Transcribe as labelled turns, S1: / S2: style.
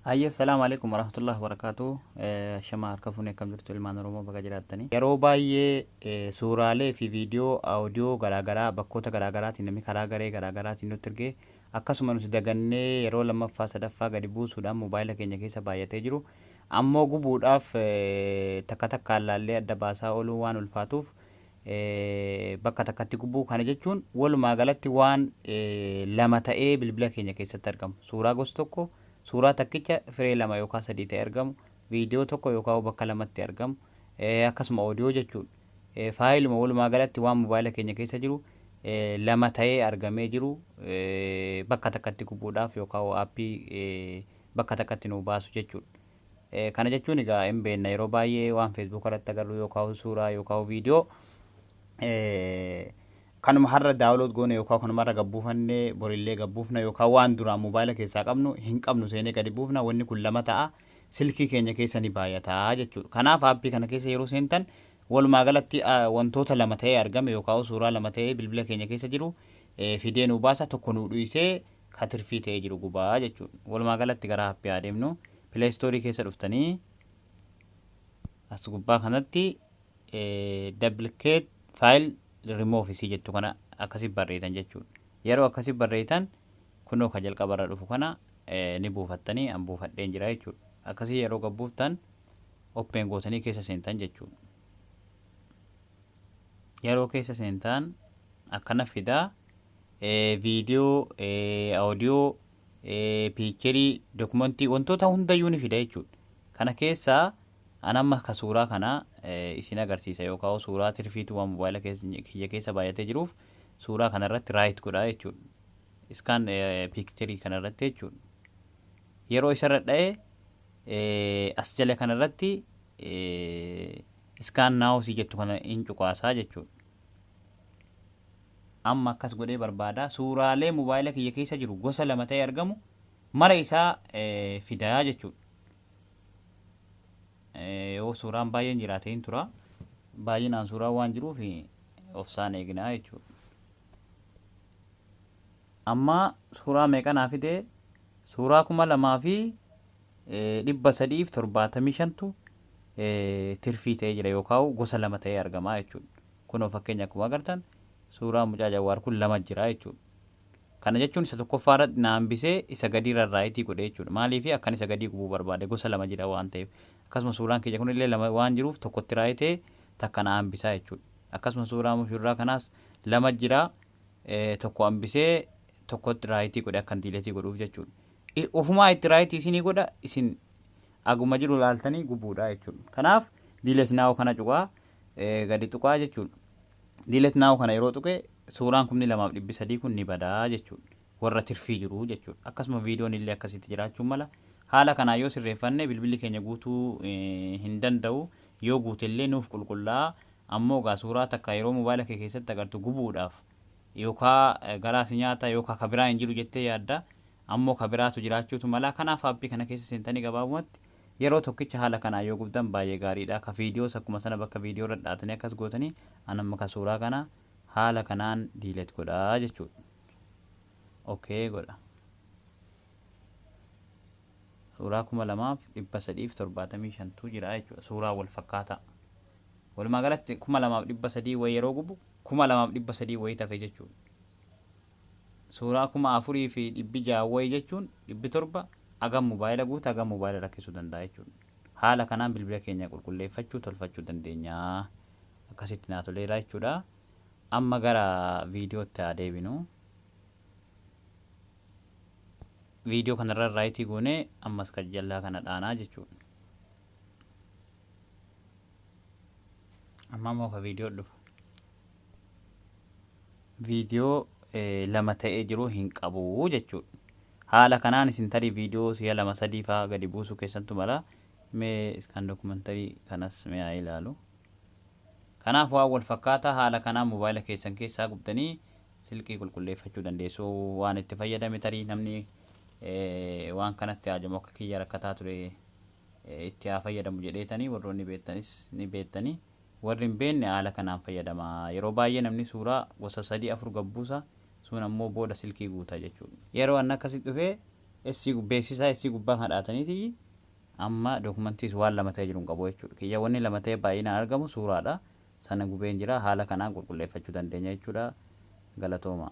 S1: Ayya, assalaamu alaikum warahmatullahi wabarakatuh. Shama harka fuunee, akkam jirtu ilmaan Oromoo? Baga jiraattanii. Yeroo baay'ee suuraalee fi viidiyoo, audiyoo garaagaraa bakkoota garaagaraatiin namni karaa garee garaagaraatiin nutti ergee, akkasuma nuti dagannee yeroo lammaffaa sadaffaa gadi buusuudhaan mobaayila keenya keessa baay'atee jiru ammoo gubuudhaaf takka takkaan laallee adda baasaa ooluu waan ulfaatuuf, bakka takkatti gubuu kana jechuun walumaa galatti waan lama ta'ee bilbila keenya keessatti argamu, suuraa gosa tokko, suuraa takkicha firee lama yookaan sadii ta'ee argamu, viidiyoo tokko yookaan bakka lamatti argamu, akkasuma oodiyoo jechuudha. Faayiluma walumaa galatti waan mobaayila keenya keessa jiru lama ta'ee argamee jiru bakka takkatti gubuudhaaf yookaan aappii bakka takkatti nu baasu jechuudha. Kana jechuun egaa hin beekna, yeroo baay'ee waan Facebook irratti agarru yookaan suuraa yookaan viidiyoo kanuma har'a download goone yookaan kanuma har'a gabbuufannee borillee gabbuufna yookaan waan duraan mobaayila keessaa qabnu hin qabnu seenee gadi buufna, wanni kun lama ta'a, silkii keenya keessa ni baay'ata jechuudha. Kanaaf aappii kana keessa yeroo seentan walumaa galatti wantoota lama ta'ee argame yookaan suuraa lama ta'ee bilbila keenya keessa jiru fidee nu baasa, tokko nu dhiisee ka tirfii ta'ee jiru gubaa jechuudha. Walumaa galatti gara aappii adeemnu, Play Store keessa dhuftanii as gubbaa kanatti "duplicate file remove" isii jettu kana akkasi barreessan jechuudha. Yeroo akkasi barreessan kunoo ka jalqabarra dhufu kana ni buufattanii, an buufadheen jira jechuudha. Akkasii yeroo gabbuuftan open gootanii keessa seentan jechuudha. Yeroo keessa seentan akkana fidaa: viidiyoo, audiyoo, picture, dokumentii, wantoota hundayyuu ni fida jechuudha. Kana keessaa an amma ka suuraa kana isin agarsiisa yookaan suuraa tirfiitu waan mobaayila kiyya keessa baay'atee jiruuf suuraa kana irratti right godhaa jechuudha. Scan picture kana irratti jechuudha. Yeroo isarra dha'e as jala kana irratti "scan now" si jettu kana hin cuqaasaa jechuudha. Amma akkas godhee barbaada. Suuraalee mobaayila kiyya keessa jiru gosa lama ta'ee argamu mara isaa fidaa jechuudha. Yoo suuraan baay'een jiraate hin tura. Baay'inaan suuraan waan jiruuf obsaan eegnaa jechuudha. Amma suuraa meeqa naa fide? Suuraa 2375tu tirfii ta'ee jira yookaan gosa lama ta'ee argama jechuudha. Kunoo fakkeenya akkuma agartan suuraa mucaa Jawaar kun lama jira jechuudha. Kana jechuun isa tokkoffaa irratti na hambisee isa gadii irra right godhe jechuudha. Maaliif akkan isa gadii gubuu barbaade? Gosa lama jira waan ta'eef. Akkasuma suuraan kiyya kunillee lama waan jiruuf tokkotti right takka na hambisaa jechuudha. Akkasuma suuraa mushurraa kanaas lama jira, tokko hambisee tokkotti right godhe akkan delete godhuuf jechuudha. Ofumaa itti right isinii godha, isin aguma jiru laaltanii gubuudha jechuudha. Kanaaf "delete now" kana cuqaa, gadi tuqaa jechuudha. "Delete now" kana yeroo tuqe suuraan 2300 kun ni badaa jechuudha. Warra tirfii jiru jechuudha. Akkasuma viidiyoon illee akkasitti jiraachuu mala. Haala kanaa yoo sirreeffanne bilbilli keenya guutuu hin danda'u. Yoo guute illee nuuf qulqullaa'a. Ammoo gaa suuraa takka yeroo mobaayila kee keessatti agartu gubuudhaaf yookaan garaa si nyaata yookaan ka biraa hin jiru jettee yaadda. Ammoo ka biraatu jiraachuutu mala. Kanaaf aappii kana keessa seentanii gabaabumatti yeroo tokkicha haala kanaa yoo gubdan baay'ee gaariidha. Ka viidiyoos akkuma sana bakka viidiyoo irra dhaatanii akkas gootanii, an amma ka suuraa kana haala kanaan delete godhaa jechuudha. Okay godha. Suuraa 2375tu jira jechuudha. Suuraa wal fakkaataa. Walumaa galatti 2300 wayii yeroo gubu 2300 wayii tafe jechuudha. Suuraa 4600 wayii jechuun 700 hagam mobaayila guuta, hagam mobaayila rakkisuu danda'a jechuudha. Haala kanaan bilbila keenya qulqulleeffachuu, tolfachuu dandeenya. Akkasitti naa toleera jechuudha. Amma gara viidiyootti haa deebinu. Viidiyoo kanarra right goonee ammas kan jallaa kana dhaanaa jechuudha. Amma immoo ka viidiyoo dhufa. Viidiyoo lama ta'ee jiru hin qabu jechuudha. Haala kanaan isin tarii viidiyoo si'a lama sadii fa'aa gadi buusuu keessattu mala. Mee kan dokumentarii kanas mee haa ilaalu. Kanaaf waan wal fakkaataa haala kanaan mobaayila keessan keessaa gubdanii silkii qulqulleeffachuu dandeessu. Waan itti fayyadame tarii namni waan kanatti haajamu akka kiyya rakkataa ture itti haa fayyadamu jedheetanii, warroonni beektanis ni beektanii, warri hin beekne haala kanaan fayyadama. Yeroo baay'ee namni suuraa gosa sadii afur gabbuusa, sun ammoo booda silkii guuta jechuudha. Yeroo anna akkasitti dhufee S beeksisaa S gubbaa kana dhaataniiti amma dookumantiis waan lama ta'ee jiru hin qabu jechuudha. Kiyya wanni lama ta'ee baay'inaan argamu suuraadha. Sana gubeen jira haala kanaan qulqulleeffachuu dandeenya jechuudha. Galatooma.